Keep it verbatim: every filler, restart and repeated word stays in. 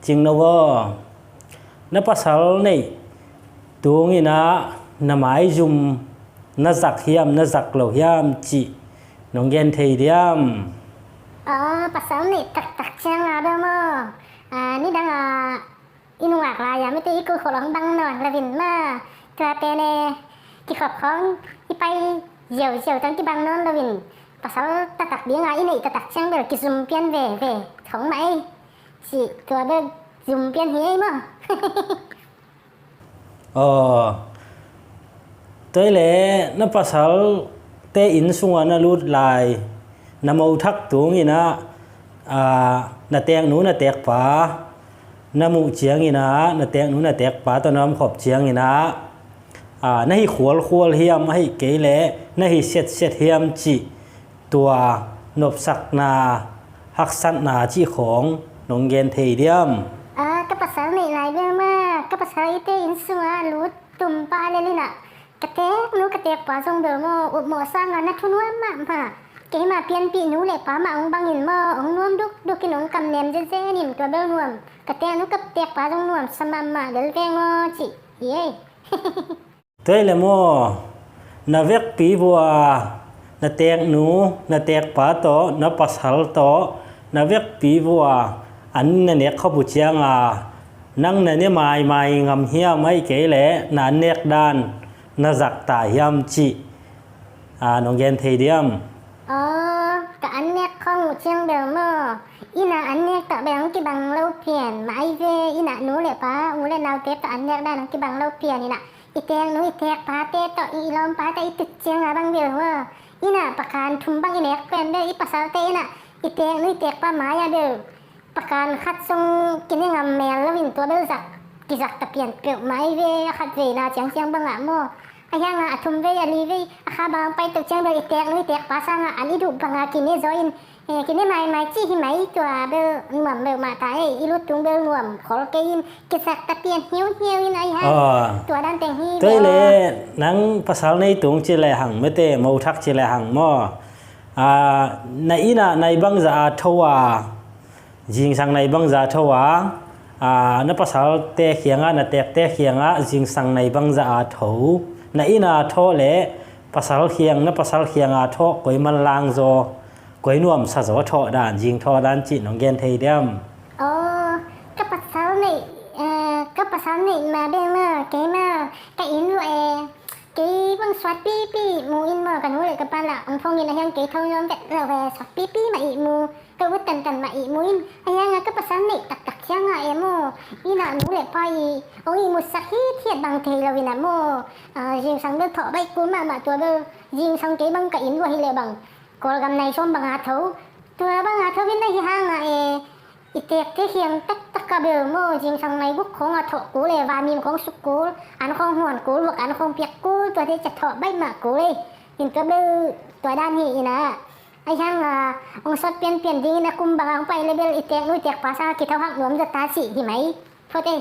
Cing no aw, na pasal neih tung in ah na maizum na zak hiam, na zak lo hiam cih nong gen thei diam? Aw, pasal neih taktak ciang a bel maw, a, nidang a i nungak lai a mite i kulh khol hong bang nawn lo in maw. Tuate ne, kikhop khawng i pai ziauziau tang kibang nawn lo in, pasal taktak ding a i neih taktak ciang bel kizum pian veve khong mah ei. Cih tua bek zum pian hi ei maw. Aw, tua hi leh na pasalte inn sungah na lut lai, na mothak tung in ah, a, na teknu na tekpa na muh ciang in ah, na teknu na tekpa tawh na omkhop ciang in ah, a, na hi khualkhual hiam, ahih kei leh na hi setset hiam cih tua nopsakna, haksatna cih khawng nong gen thei diam? A, ka pasal neih lai bel maw, ka pasal ite inn sungah lut tum pah lel in ah, ka teknu ka tekpa zong bel maw, upmawh sang a na thunuam mahmah. Keima pianpih nu le pa mah hong bang in maw, hong nuam dukduk in, hong kamnem zenzen in, tua bel nuam. Ka teknu ka tekpa zong nuamsa mahmah lel veng aw cih hi ei. Tua hi leh maw, na vekpi vua, na teknu na tekpa tawh, na pasal tawh na vekpi vua an na nek khop uh ciang a, nang na ne maimai ngam hiam, ahih kei leh na an nek dan na zak ta hiam cih, a, nong gen thei diam? Aw, ka an nek khawng uh ciang bel maw, inn ah an nek tawh bel hong kibang lo pian mah ei ve. Inn ah nu le pa, u le naute tawh an nek dan hong kibang lo pian in ah, i teknu i tekpate tawh, i lawmpa tawh i tut ciang a bang bel maw, inn ah pakan thum bang i nek pen bel, i pasalte inn ah i teknu i tekpa mai-ah bel pakan khat zong kine ngam mel lo in, tua bel zak, kizak ta pian peuhmah ei ve, a khat veina ciangciang bangah maw. Ahi hangah a thum vei, a li vei, a kha bang pai to ciang bel i teknu i tekpa sangah an i duh bangah kine zaw in, eh, kine maimai cih hi mai. Tua bel nuam peuhmah ta ei, i lut tung bel nuam khol kei in, kizak ta pian hiauhiau in ahi hang. Ah. Tua dan teng hi. Tua hi leh nang pasal nei tung ci lehang, mite mothak ci lehang maw, a, na inn ah nai bangzah a tho a, zingsang nai bangzah a tho a, a, na pasalte kiangah, na tekte kiangah zingsang nai bangzah a tho, na inn a tho le pasal kiang, na pasal kiang a tho, koi manlang zaw, koi nuamsa zaw tho dan, zing tho dan cih nong gen thei diam? Aw, ka pasal neih, eh, ka pasal neih ma beng ma, kei ma, ka inn uh e, kei bang suat pipi mu in maw, ka nu le ka pa lah hong phong in, ahi hang kei tho nuam vet lo e, suat pipi mah ih mu, ka ut tantan mah ih mu in, ahi hang a ka pasal neih taktak ciang a e maw, inn ah nu le pa ih hong ihmutsak hithiat bang thei lo in a maw, a, zingsang bel thawh baih kul mahmah, tua bel zingsang kei bang ka inn uh ahi leh bang Kawlgam nai sawm bang a tho, tua bang a tho in ahi hang a e, i tekte kiang taktak a bel maw, zingsang nai guk khawng a thawh kul e, vanmim khawng suk kul, an khawng huan kul, vuak an khawng piak kul, tuate ciah thawh baih mah kul e. In tua bel tua dan hi in a, ahi hang a, hong sawt pianpian ding in a, kum bang a hong pai le bel i teknu i tekpa sang a kithohak nuam zaw ta cih hi mai. Phot e.